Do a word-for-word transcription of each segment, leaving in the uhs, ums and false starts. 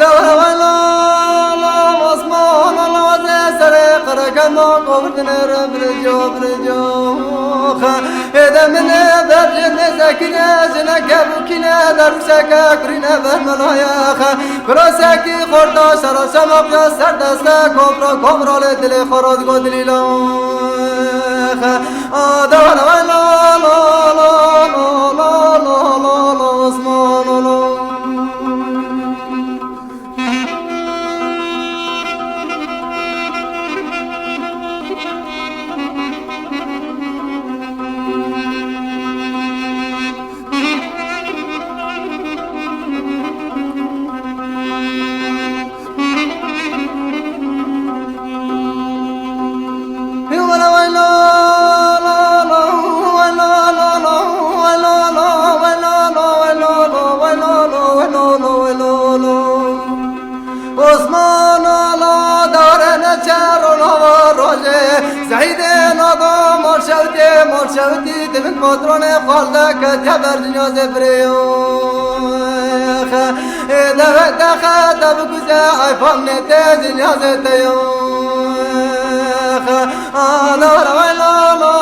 Dawra wela, la, Osman, la, ze serê qireke ma kovir dinêre, birinco, birinco. Êde min ê ber jê nêzekine, jineke bûkine, derûseke kurîne ber melaya. Kurasekî xorta şera şema piya ser deste, kovra, kovra lê dilê xwe ro digo dilî la. A, dawra wela, la, la, Osman, la. Osman ala dare neçe ronava roje, Zeydê nada morşewtê, morşewtî divin patronê xwalde ketiye ber dinya zê birê yo. Ê dexe, dexe, te bikuze, ay fam nê tê dinya zê te yo. Ala dare la, la,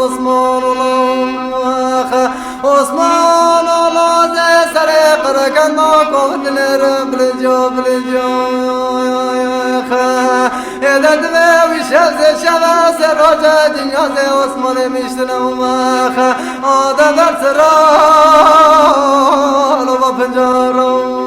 Osman ala. Osman ala ze serê qireke ma kovdinêre bilinco, bilinco. Êde divê wî şev zê şeve, sê roje dinya zê Osmanê miştine û mexe. Ade ber sira lo va pincaro.